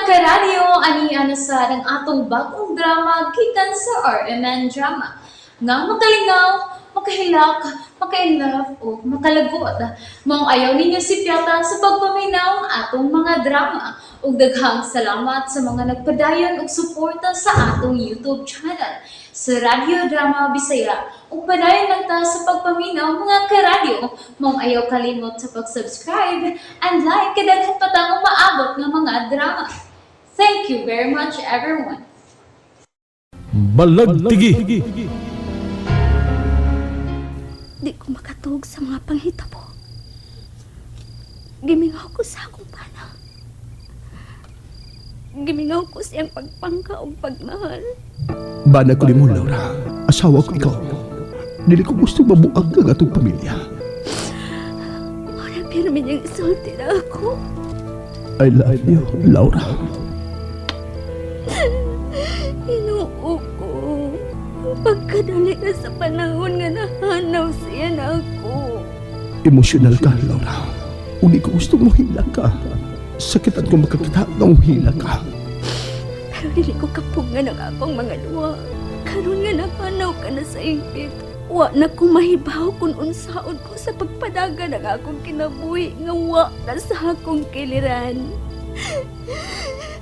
Karadyo, ani ana sa ang atong bagong drama gikan sa RMN Drama. Nga makalingaw, makahilak, maka-inlove o makalagot. Maong ayaw ninyo sipyata sa pagpaminaw ang atong mga drama. Ug daghang salamat sa mga nagpadayon og suporta sa atong YouTube channel sa Radyo Drama Bisaya. Ug padayon lang ta sa pagpaminaw, mga karadyo. Maong ayaw kalimot sa pag-subscribe and like kay daghan pa tang umaabot nga mga drama. Thank you very much, everyone. Balagtigi. Di ko makatuog sa mga panghitabo. Gimingaw ko sa akong bana. Gimingaw ko siyang pagpangka o pagmahal. Bana ko nimo, Laura. Asawa ko ikaw. Dili ko gusto mabuag ang atong pamilya. Wala pirmi niyang isulti na ako. I love you, Laura. Hinuo ko. Pagkadali na sa panahon nga nahanaw siya na ako. Emosyonal ka, Laura. Uli ko gusto mo hila ka. Sakitan ko makakita ng hila ka. Pero dili ko kapungan ang akong mga luha. Karon nga nahanaw ka na sa ingpit. Wa na ko mahibaw kung unsaon ko sa pagpadagan ang akong kinabuhi nga wa na sa akong kiliran.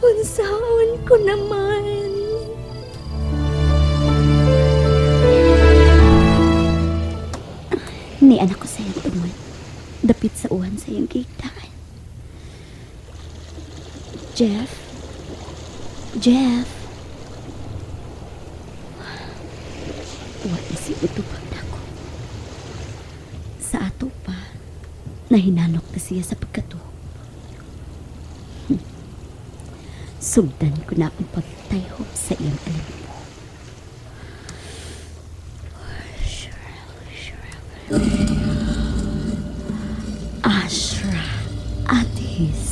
Unsaon ko naman. Ni anak ko sa iyong tungod. Dapit sa uwan sa iyong gigtaan. Jeff? Jeff? Wa na si utubag nako. Sa ato pa, nahinanok na siya sa pagkatuhog. Sugdan ko na ang pagtayhob sa iyang alam. Ashra Atis.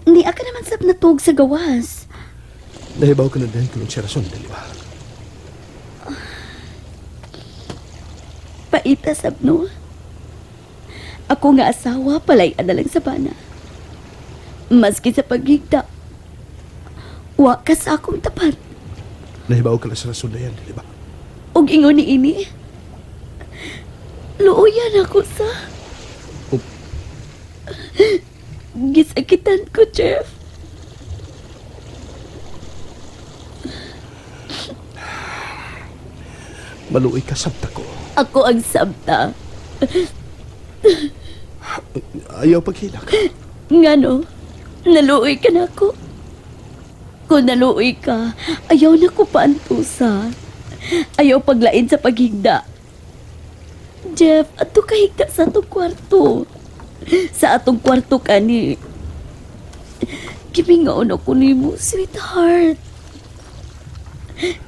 Hindi ka naman sab natuog sa gawas. Nahibaw ka na dahil kung siya rason, dili ba? Paita sab no. Ako nga asawa palay na lang sa bana. Maski sa paghigda. Wa ka sa akong tapat. Nahibaw ka na sa rason na yan, dili ba? Og ingon ni ini. Luoyan ako sa. Oh. Gisakitan ko, Jeff. Maluoy ka, sabta ko. Ako ang sabta. Ayaw paghila ka. Ngano, naluoy ka na ako. Kung naluoy ka, ayaw na ko paantusa. Ayaw paglain sa paghigda. Jeff, ato kahigda sa atong kwarto. Sa atong kwarto kani. Gimingaon ako nimo, sweetheart.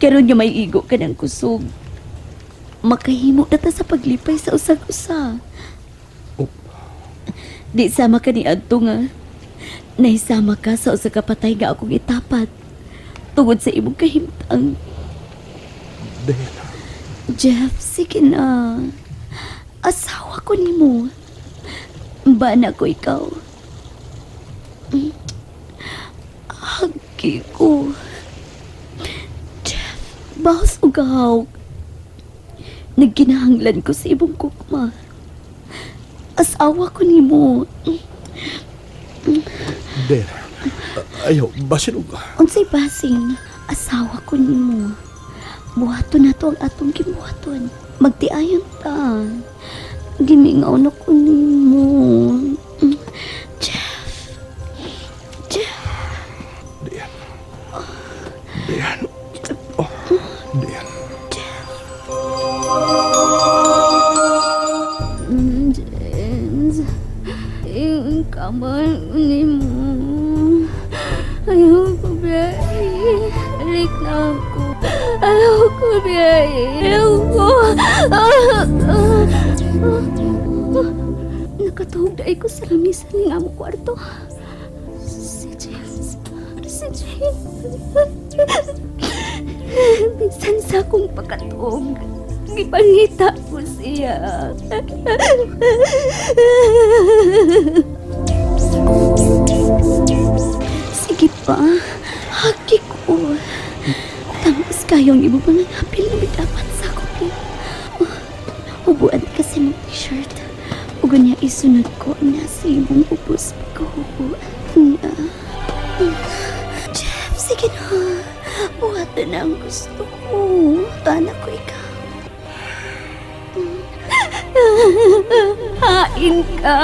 Karon nga may igo ka ng kusog. Makahimo na ta sa paglipay sa usag-usa. Oh. Di sama ka ni adto nga. Nahisama ka sa usa ka patay nga akong itapat. Tungod sa imong kahimtang. Diana, Jeff, sige na. Asawa ko nimo. Bana ko ikaw. Hagi ko. Jeff, bahos o gahawk. Nagkinahanglan ko sa ibong kukma. Asawa ko nimo. Diana. Ayaw, basin og... Unsay basin, asawa ko nimo. Buhaton na to ang atong gibuhaton. Magtiayon ta. Gimingaw na ko nimo. Jeff. Jeff. Diana. Diana. Oh, Diana. James, ingon ka ba nimo? Ayaw ko, biyahe. Balik na ako. Ayaw ko, biyahe. Ayaw ko. Nakatuhog dahil ko sa lamisa ng among kwarto. Si James. si Jeff. Bisan sa akong pagkatuog, gipangita ko siya. Sige pa, haki ko. Tamis kayong ibo pangangapil na dapat sa ako. Ubuan kasi mong t-shirt. Ug niya isunod ko na sa imong ubos pagkahubo. Nga. Jeff, sige na. Buhatan na ang gusto ko. Tana ko ikaw. Hain ka.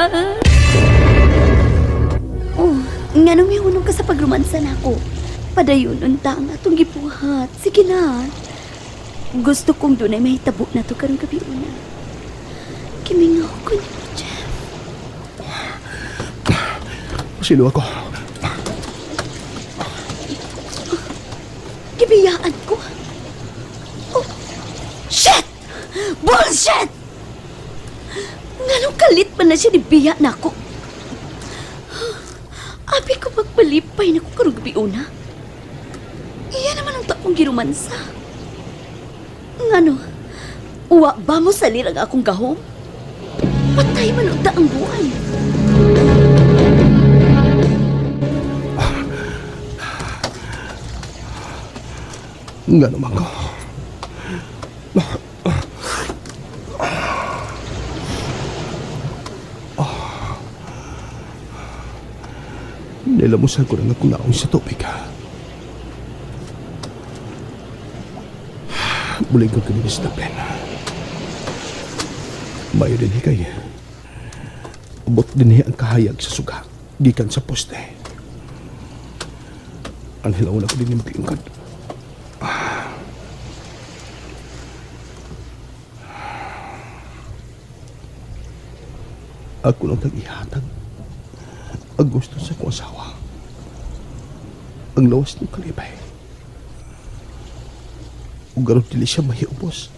Oh, nga nung mihunong ka sa pagrumansa na ako. Padayon unta ang atong gibuhat. Sige na. Gusto kong dunay mahitabo na to karong gabi una. Kimingaw ko ni Jeff. Sino ako? Gibiyaan ko. Oh, shit! Bullshit! Nganong kalit man na siya ni biya na ako. Abi ko magpalipay na ko karong gabi una. Iya naman ang takong girumansa. Ngano, uwa ba mo sa lirang akong gahom? Patay man unta ang buwan. Nga naman ko. Nilamusan ko na nga kung naong sa tubig. Muling ko kaninis na pen. Mayo din hikay. Abot din ang kahayag sa suga. Gikan sa poste. Ang hilaw na ko din maglingkod. Ako lang tag-ihatag. Ang gusto sa kong asawa. Ang lawas ng kalibay. Ug aron dili siya mahiubos.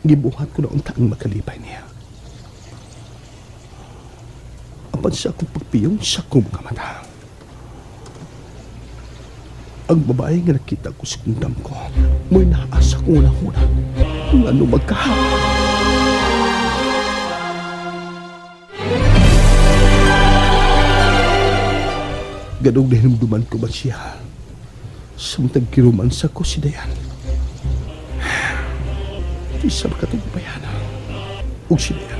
Gibuhat ko na unta ang makalipay niya. Apan sa akong pagpiyong sa akong mga mata. Ang babae nga nakita ko sa kingdom ko, mo'y naa sa akong unang-una. Nga ano magka. Ganong nahinumduman ko ba siya? Samtang kirumansa ko si Dayan. Isa makatugbayan. Ug si Dayan.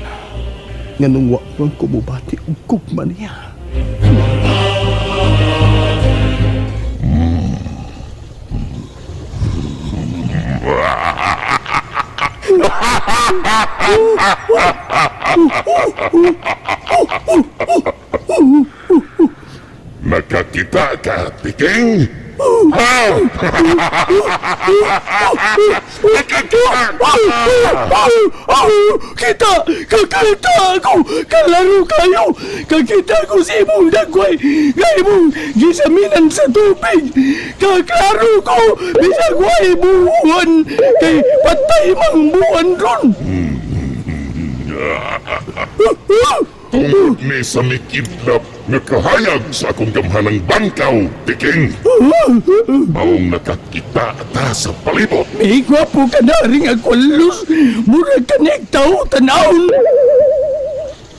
Nganong wa man kumubati og kugma niya. Nakakita ka, Tiking? Ha? Nakakita ka! Kita! Kakita ako! Kalaro kayo! Kakita ko sa imong dagway! Nga imong gisaminan sa tubig! Kaklaro ko! Bisag way buwan! Kay patay mang buwan ron! Tungod ni sa mikidnap nga kahayag sa akong gamhanang bangkaw, Tiking. Maong nakakita ta sa palibot. May gwapo ka na rin akwalos! Mura ka ni tao tanawon!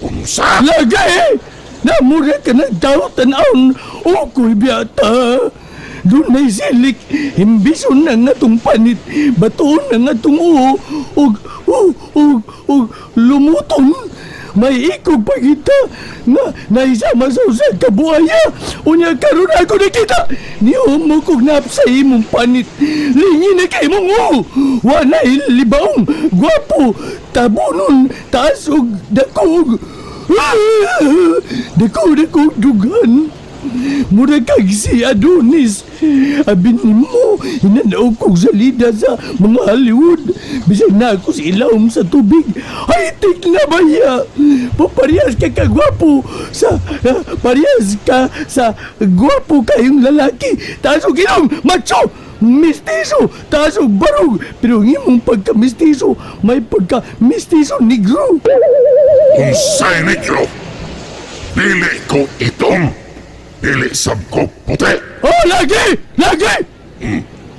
Unsa? Lagay! Namura ka ng tao tanawon! O ko'y biyata! Doon ay silik, imbison na nga tong panit, batuon na nga tong uho, ug, ug, ug, ug, lumuton. May ikog pa kita nga naisama sa usag kabuaya. Unya karon ako nakita, niumo kog nap sa imong panit. Lingi na kay imong uho. Wa na libaong, gwapo, tabunon, taas ug dakog. Dako, dako, dugan. Mura kag si Adonis. Abi nimo, hinanaw kog salida sa mga Hollywood. Bisag na ako sa ilawom sa tubig. High-tech na ba ya? Parehas ka kagwapo sa parehas ka sa gwapo kayong lalaki. Taas og ilong, macho! Mistiso, taas og barog. Pero ang imong pagka-mistiso, may pagka-mistiso negro. Unsay negro? Dili ko itom. Dili sab ko puti. Oh, lagi! Lagi!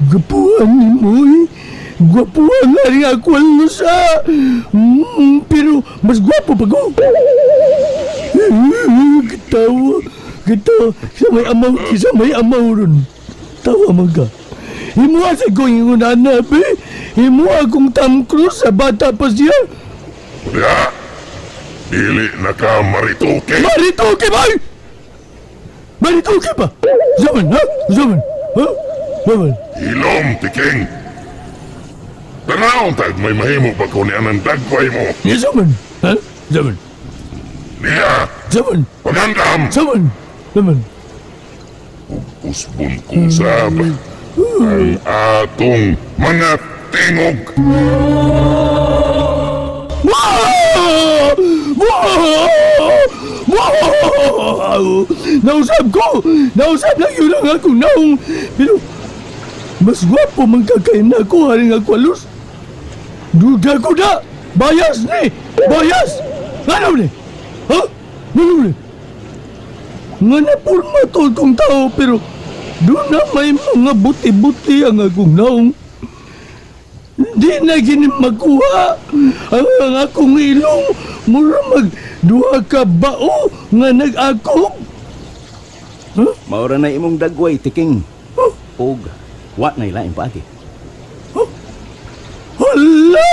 Gwapuhan ni mo eh. Gwapuhan nga rin ako ang lusa. Pero mas gwapo pa ko. Kitawa. Kitawa. Sa may amaw ron. Tawa man ka. Himuha sa kong ingon anak, eh. Himuha kong Tom Cruise sa bata pa siya. Unya, dili na ka marituki. Marituki ba? Marituki ba? Zaman, ha? Zaman, ha? Zaman. Hilom, Tiking. Tanaw tag may mahimo pa ko ni anang dagway mo. Niya zaman, ha? Zaman, Niya, zaman, pagandam. zaman, zaman. Usbon ko sab ang atong mga tingog. Wow! Wow! Wow! Nausap ko! Nausap lang yun ang akong naong. Pero, mas gwapo man kakain na ako, haring ako alos. Duda ko na! Bayas ni! Bayas! Ano ni? Ha? Ano ni? Nga na purma to itong tao, pero doon na may mga buti-buti ang akong naong. Di na gini makuha ang akong ilong, mura mag duha ka bao nga nag-akop. Maura na imong dagway, Tiking. Og wa na ilaing paagi. Hala!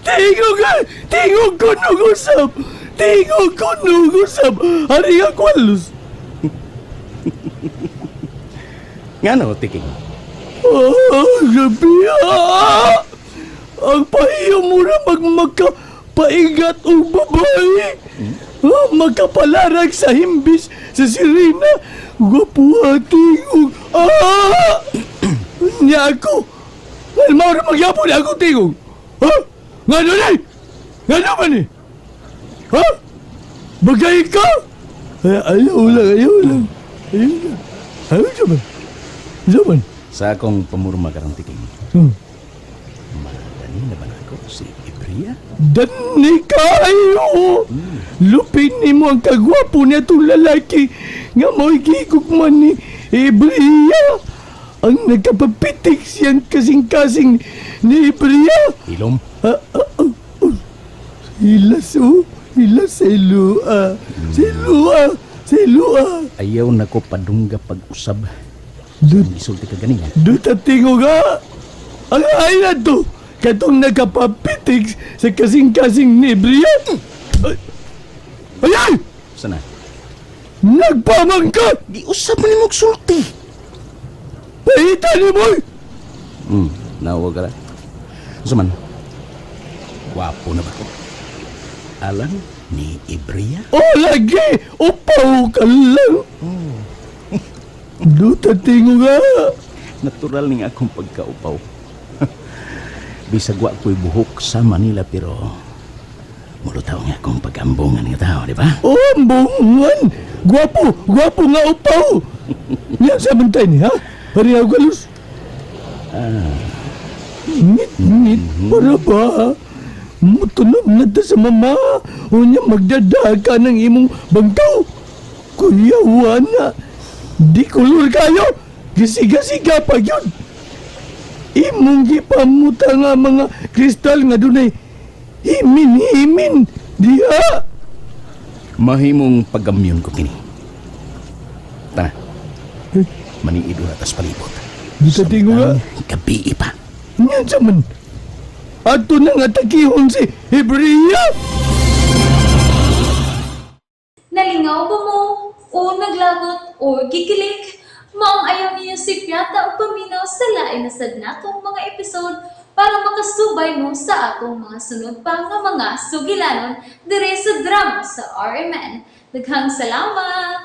Tingog ka! Tingog ko nugusap! Tingog ko nugusap! Hari ako alos! Ngano, Tiking? Ah, gabi ah! Ang pahiyo mura magmakapaigat og babae. Ah, makapalarag sa himbis sa sirena. Gwapo tingog. Ah! Niya ako. Ngano mao ra magyapon ako tingog. Ha? Ngano ni? Ngano man ni? Ha? Bagay ka? Ay, ayaw lang, ayaw lang. Ayaw lang. Ayaw zaman. Zaman. Sa akong pamurma karong, Tiking. Madani na ba nako si Ibria? Dani kayo! Lupin nimo ang kagwapo niya itong lalaki nga mo'y gigugman ni Ibria. Ang nagkapapitik siyang kasing-kasing ni Ibria. Hilom. Ah, ah, ah, ah. Hilas oh, hilas sa ilua. Sa ilua, sa ilua. Ayaw nako padungga pag-usab. Dut, Ang gisulti ka ganina. duta tingog ha. Ang ay na to. Katong nagkapapitik sa kasing-kasing ni Ibria. Ay! Ay! Ay! Sana? Nagpamangka! Giusab man nimo og sulti. Pahita ni boy! Nawag ka ra. Unsa man? Gwapo na ba ko? Alang ni Ibria? Oh, lagi! Upaw ka lang! Duta tingo nga! Natural ning akong pagkaupaw. Bisag wa ko'y buhok sa Manila pero mulutaw nga akong pag-ambungan nga tao, di ba? Oh, ambungan! Gwapo! Gwapo nga upaw! Yan sa bantay ni, ha? Harihaw galus. Ngit, ngit, para ba? Mutunog na ta sa mama. Unya magdada ka ng imong bangkaw. Kuya Juana, di kulor kayo. Gisiga-siga pa yun. Imong gipamuta nga mga kristal nga dunay himin-himin diha. Mahimong paggamyon ko kini. Tara. Maniid ura tas palibot. Di sa tingo nga. Gabi pa. Nga sa man. Ato na nga takihon si Hebrea. Nalingaw ba mo? O naglagot o gikilig? Maong ayaw niyo si Piata o paminaw sa lain na sad natong mga episode para makasubay mo sa atong mga sunod pa nga mga sugilanon dire sa drama sa RMN. Daghang salamat!